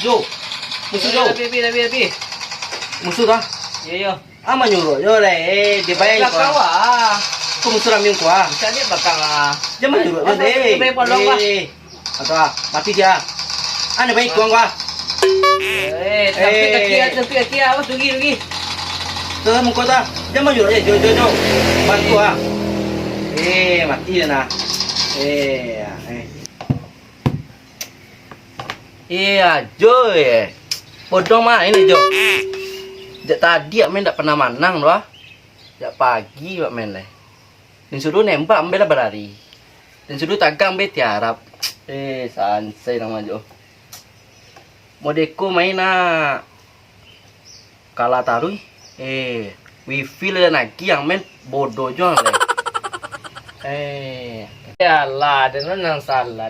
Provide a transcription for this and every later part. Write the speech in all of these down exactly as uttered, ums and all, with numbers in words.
Jo, musuh jo. Tapi, tapi, tapi, tapi. Musuh kah? Iyo, iyo. Ah, manyuruak jo lah. Eh, dia bayar kau. Belakang wah. Kau musuh rami kau ah. Bisa dia belakang ah. Jangan manyuruak jo. Dia bayar pulang wah. Eh, atau ah, mati dia. Ah, dia bayar kau ah. Eh, tapi kaki ah, tapi kaki ah, awas rugi, rugi. Tuh, muka tu ah. Jangan manyuruak je, jo, jo, jo. Bantu ah. Eh, mati dia nah. Eh, eh. Eh, Ajo, eh. Bodong main, Ajo. Jak tadi wak main dak pernah manang doh. Jak pagi wak main lai. Den suruh nembak, ambe lah barari. Den suruh tagak, ambe tiarap. Eh, sansai namo Ajo. Modeko main nak. Kalah taruih. Eh, wifi lah nagih ang main bodoh jo ang lai. Eh, yalah, ado nan salah.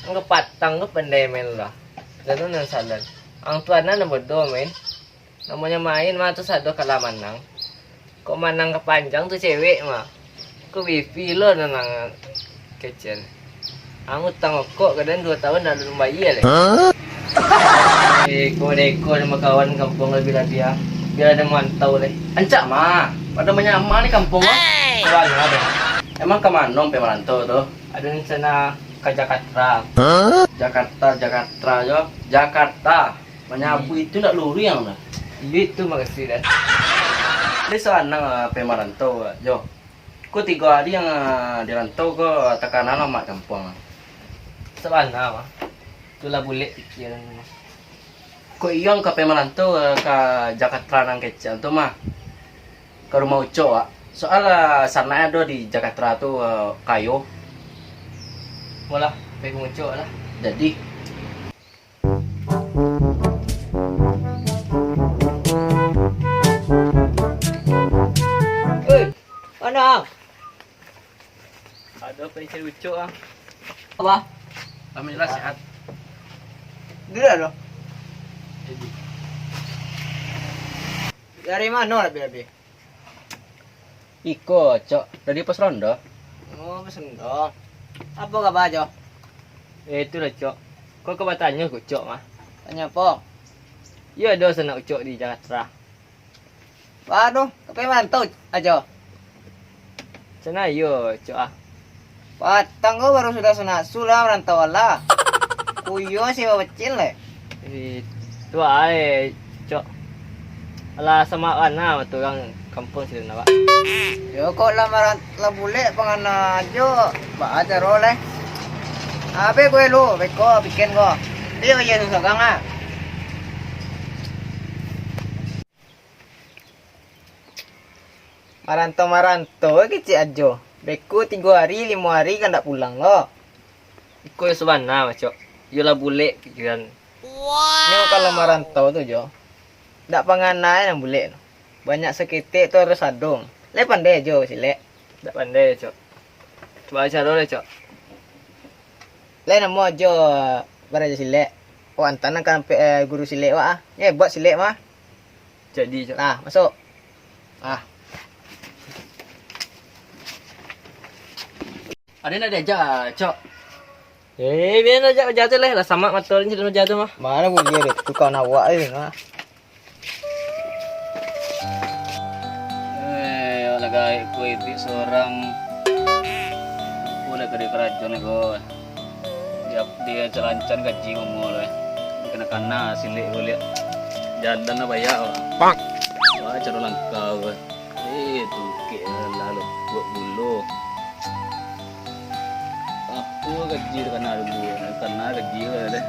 Ang patang ko pandai main lah. Ado nan salah. Ang tu anak nan bodoh main. Namonyo main mah tu sado kalah manang. Kok manang ka panjang tu cewek mah. Ko wifi lo nan kecen. Ang utang rokok kadang duo tahun dak alun bayia lai. Eh, ko deko nan bakawan kampuang labiah-labiah. Bia ado mantau lai. Ancak mah, pado manyama ni kampuang mah. Bana doh. Emang ka mano pai marantau tu? Ado rencana ka Jakarta. Jakarta, Jakarta jo. Jakarta. Manyabuik itu ndak luruih ang tu. Iyo itu makasuik den. Lai sabananyo pai marantau, Jo. Ko tigo ari ang di rantau ko takana lamak kampuang. Sabana mah. Tu lah bulek pikia den mah. Ko iyo ang ka pai marantau ka Jakarta nan kecek tu mah. Ka rumah ucok wak. Soal sanak ado di Jakarta tu kayo. Molah, pai ka ucok lah. Jadi. Oi, mano ang? Ado pencari ucok ang. Apo? Alhamdulillah sehat. Duduak ado. Jadi. Dari mano labiah-labiah? Iko, Cok, dari pos rondo. Oh, pos rondo. Apo kaba, Jo? Eh, itu lah, Cok. Ko ka batanyo ka Ucok mah. Tanyo apo? Iyo ado sanak Ucok di Jakarta. Waduh, ka pai marantau, Ajo? Cana iyo, Cok, ah. Patang ko baru sudah sunat, sudah marantau alah. Kuyo si babacil, eh. Itu ai, Cok. Alah, sama bana tu urang kampuang situ, nak, Pak. Yo, kok lah maran-, lah bulek pangana Ajo, baa caro lai. Abih kue lu, beko, bikin ko. Iyo, iyo, tu sagang, ah. Marantau-marantau kecek Ajo. Beko tigo ari, limo ari kan dak pulang lo. Iko yo sabana, Cok. Yo lah bulek pikiran. Nyo kalau marantau tu, Jo. Dak panganai nan bulek tu. Banyak saketek tu harus sadong. Lai pandai Ajo silek? Dak pandai, Cok. Cubo caro lai, Cok. Lai namo Ajo baraja silek? Wak antaan ka ampek, eh, guru silek wak ah. Nyo hebat silek mah. Jadi, Cok. Nah, masuk. Ah. Ado nak diajak, Cok? Eh, bia diajak baja tu lah. Lah samak mato ni sudah baja tu mah. Mano buliah deh, tukang awak ni mah. Eh, awak lah gaek ko iduik sorang. Ko lah karajo ni ko. Dia, dia calancan gaji ngomong lah. Kana-kana silek ko liak. Jalan lah bayak. Pak. Wah, caro langkah ko. Eh, tungkek lah, lah, buat bulo. Apo gaji takana dulu, takana gaji lah deh.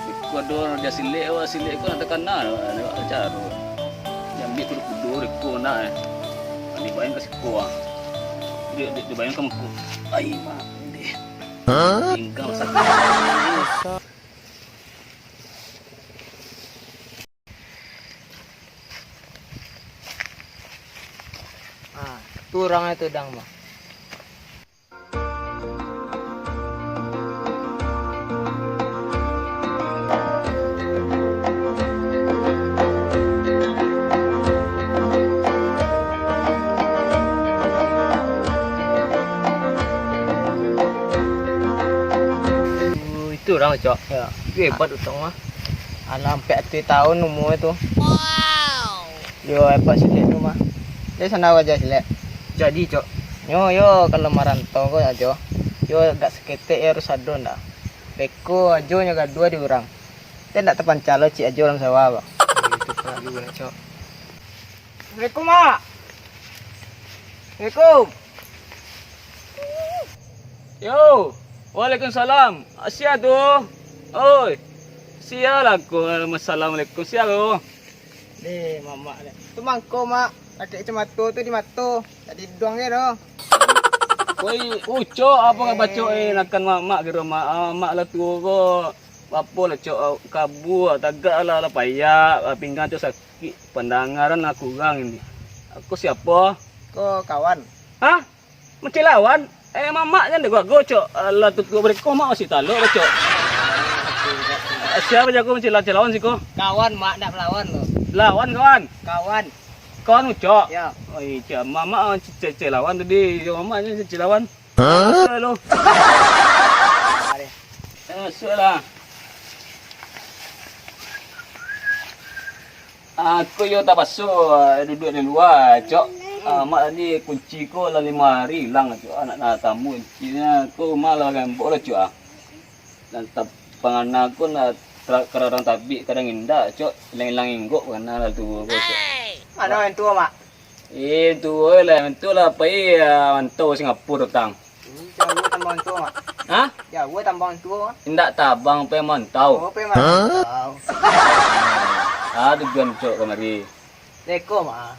Iko ado raja silek, wah, silek ko nak takana, lewat caro. Diambiak kudo-kudo reko nak, eh. Dibayang ka siko, ah. Di, di, dibayang ka muko. Ai, mak, deh. Tinggal sakit. Ah, tu urang itu dang mah. Oh, itu urang, Cok. Ya. Itu hebat utang mah. Alah, ampek atuih taun umua tu. Yo, apak silek tu mah. Jadi, sanang ajo silek. Jadi, Cok. Nyo, yo, kalau marantau ko ajo. Yo, agak saketek yo harus ado ndak. Beko ajo nyo gaduah di urang. Ndak tapancalo cik ajo dalam sawah, Bang. Itu paralu lah, Cok. Assalamualaikum, Mak. Assalamualaikum. Yo, waalaikumsalam. Sia tu? Oi, sia lah ko, assalamualaikum. Sia tu? Ni, mamak ni. Tu mangko, Mak. Pakai kacamato tu di mato. Tak diduang je tu. Woi, ucok apa ka bacok, eh, nakan mamak kiro, Mak. Ah, mak lah tuo ko. Apo lah, Cok, kabua, tagak lah, lah payak, ah, pinggang Cok sakik, pandangaran lah kurang ini. Aku siapo? Ko kawan. Hah? Mancelawan? Eh, mamak jan dek gua, Cok. Alah, tutuak bariko, mak masih talok, Cok. Siapa jago mancela-celawan siko? Kawan, mak, ndak melawan tu. Lawan, kawan? Kawan. Kawan, Cok? Ya. Oh, iya, mamak mancelawan tadi. Yo, mamak jan mancelawan. Hah? Halo. Mari. Eh, masuklah. Aku yo tapaso, ah, duduak di lua, Cok. Ah, mak tadi kunci ko lah limo ari ilang, Cok. Anak nak tamu kuncinyo ko malah gambok lah, Cok, ah. Dan tab-, pangana ko nak tra-, kadang tabik, kadang indak, Cok. Ilang-ilang inggok pangana lah tu ko, Cok. Mano yang tuo, Mak? Eh, tuo lah, yang tuo lah pai, ah, mantau Singapura tang. Hmm, jauah tambang tuo, Mak. Hah? Jauah tambang tuo, Mak. Indak tabang, pai mantau. Oh, pai mantau. Ah, tujuan Cok kamari. Leko, Mak.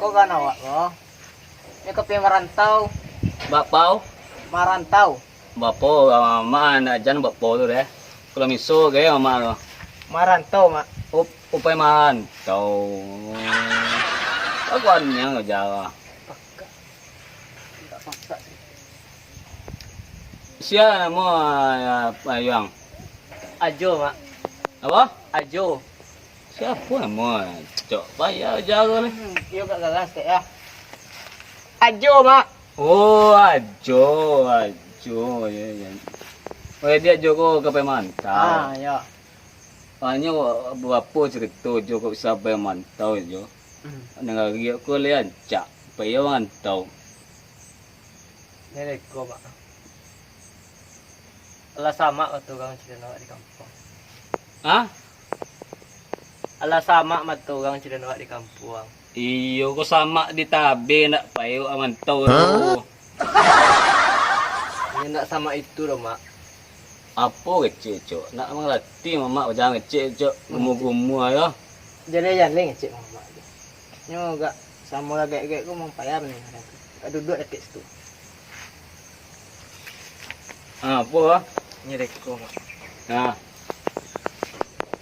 Ko kan awak ko. Ni ka pai marantau. Bapau? Marantau. Bapau, ah, mak nak jan bapau tu deh. Kalau miso ge mak tu. Marantau, Mak. Up-, upai marantau. Aku anyang jo. Sia namo, ah, Yuang? Ajo, Mak. Apo? Ajo. Siapo namo, Cok? Payah jaro ni. Hmm, iyo gak galas, Tek, ya. Ajo, Mak. Oh, Ajo, Ajo, ya, ya. Oh, ya, dia Ajo ko ka pai mantau. Ah, ya. Hanyo barapo carito Ajo ko bisa pai mantau, Jo? Hmm. Nagari ko lai rancak, pai mantau. Nilai ko, Mak. Alah samak mato urang caliak awak di kampuang. Hah? Alah samak mato urang caliak awak di kampuang. Iyo, ko samak di tabeh, ndak pai awak mantau tu. Inyo ndak samak itu doh, Mak. Apo kecek, Cok? Nak mangarati mamak bajalan kecek, Cok. Gumu-gumu ayo. Jaleh-jaleh ngecek mamak tu. Nyo gak samo lah gaek-gaek ko, mah payah bana. Gak duduak dakek situ. Ah, apo? Ni reko, Mak. Nah.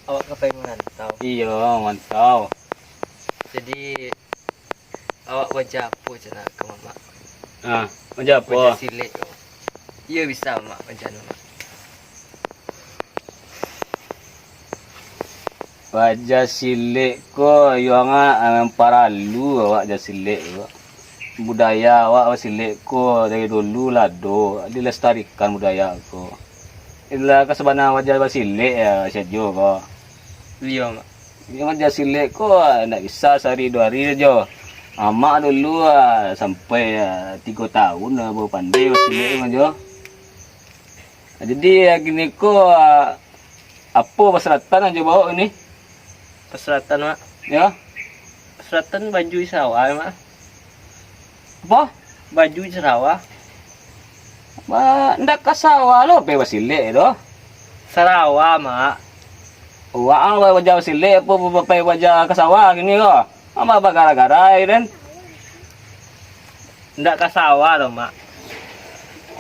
Awak ka pai marantau. Iyo, mantau. Jadi, awak baja apo cana ka mamak? Ah, baja apo? Baja silek ko. Iyo bisa, Mak, baja anu, Mak. Baja silek ko, iyo, Mak, paralu awak baja silek ko. Budaya awak basilek ko dari dulu lah ado, dilestarikan budaya ko. Itulah ka sabana baja basilek ya, sajo ko. Iyo, Mak. Iyo, baja silek ko ndak bisa sahari duo hari sajo. Amak dulu, ah, sampai, ah, tigo tahun, ah, baru pandai basilek ko, Jo. Jadi, ah, kini ko, ah, apo pasalatan Ajo bao kini? Pasalatan, Mak? Yo. Pasalatan baju di sawah, Mak. Apo? Baju di sawah. Ba, ndak ka sawah lo, pai basilek tu. Sarawa, Mak. Wak ang baja basilek, apo, apo, pai baja ka sawah kini ko? Apo bagara-gara, den? Ndak ka sawah doh, Mak.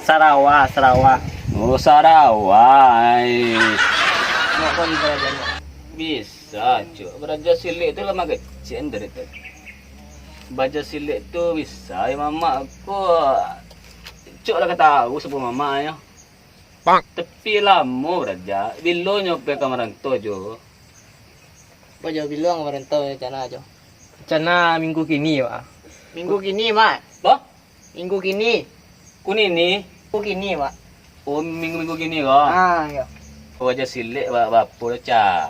Sarawa, sarawa. Oh, sarawa, ai. Mak, kau ni baraja, Mak. Bisa, Cuk. Baraja silek tu lah mak kecek dari tadi. Baja silek tu bisa, ya, mamak ko. Cuk lah ka tau sapa mamak nyo. Tapi lamo baraja, bilo nyo pai ka marantau, Jo? Baja bilo ka marantau, rencana, Jo? Rencana minggu kini, Pak. Minggu kini, Mak. Bah? Minggu kini. Kunini? Minggu kini, Mak. Oh, minggu-minggu kini ko? Ah, iyo. Baja silek ba-, bapo lah, Cak.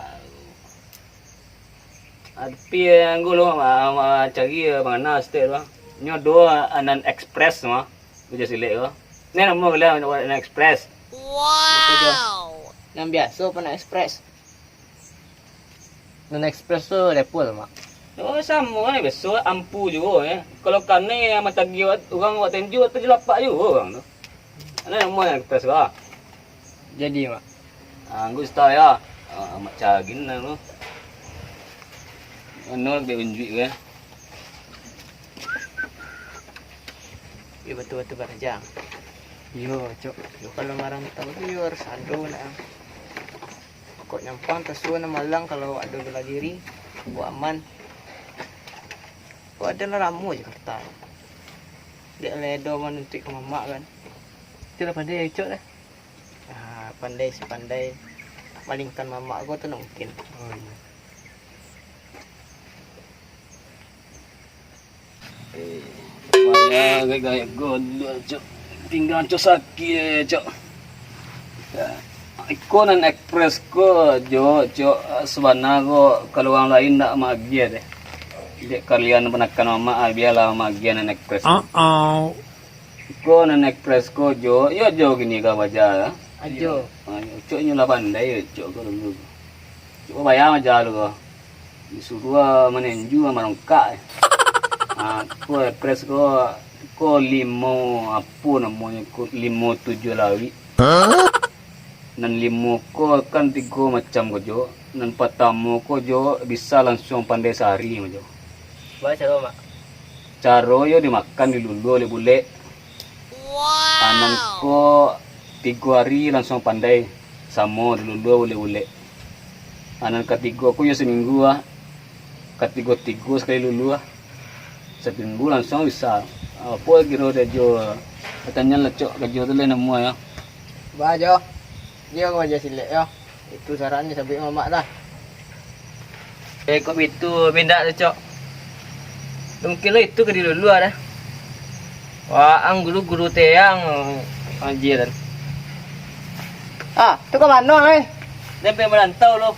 Tapi, eh, anggo lo, ma-, ma-, cari, eh, mangana stek tu, ah. Nyo do, ah, nan ekspres tu, ah. Baja silek tu. Ni namo kalian nan ekspres. Wow. Nan biaso apo nan ekspres? Nan ekspres tu depo tu, Mak. Oh, samo kan, biaso ampu juo, eh. Kalau kanai yang matagi urang awak tenju, tu jelapak juo urang tu. Ado namo nan ekspres tu, ah. Jadi, Mak. Ah, anggo seta ya. Ah, amak cagin lah tu. Anu, dek unjuik ke? Yo, batua-batua barajang. Iyo, Cok. Yo, kalau marantau tu yo harus ado nak. Pokok nyampang tasuo nan malang kalau ado bala diri, buek aman. Kok ado lah lamo Jakarta. Dek ledo manuntuik ka mamak kan. Itulah pandai Cok lah. Ah, pandai si pandai. Malingkan mamak ko tu nak mungkin. Oh, iya. Eh, payah gaek-gaek ko dulu, Cok. Pinggang Cok sakik, Cok. Ya. Iko nan ekspres ko, Jo, Cok, sabana ko, kalau urang lain ndak maagiah deh. Dek kalian panakan mamak, ah, bialah maagiah nan ekspres. Iko nan ekspres ko, Jo, yo Jo kini ka baja. Ajo. Ah, Cok nyo lah pandai, Cok ko dulu. Cok ko bayar aja lu ko. Disuruah manenju marongkak. Ah, ko ekspres ko, ko limo, apo namonyo ko, limo tujuah lawik. Nan limo ko kan tigo macam ko, Jo. Nan patamo ko, Jo, bisa lansuang pandai sahari, Jo. Baa caro, Mak? Caro yo dimakan diluluah ulek bulek. Nan ko tigo ari lansuang pandai, samo diluluah ulek bulek. Nan katigo ko yo saminggu ah. Katigo-tigo sakali luluah. Saminggu lansuang bisa. Apo kiro dek Jo? Katanyo lah, Cok, kajo tu lai namuah yo. Baa Jo. Dio ka baja silek yo. Itu saranyo sabuik mamak lah. Eh, kok bitu, bendak tu, Cok. Mungkin lo itu ka diluluah dah. Wah, ang guru-guru teyang, anjir. Ah, tu ka mano, eh? Den pai marantau lo.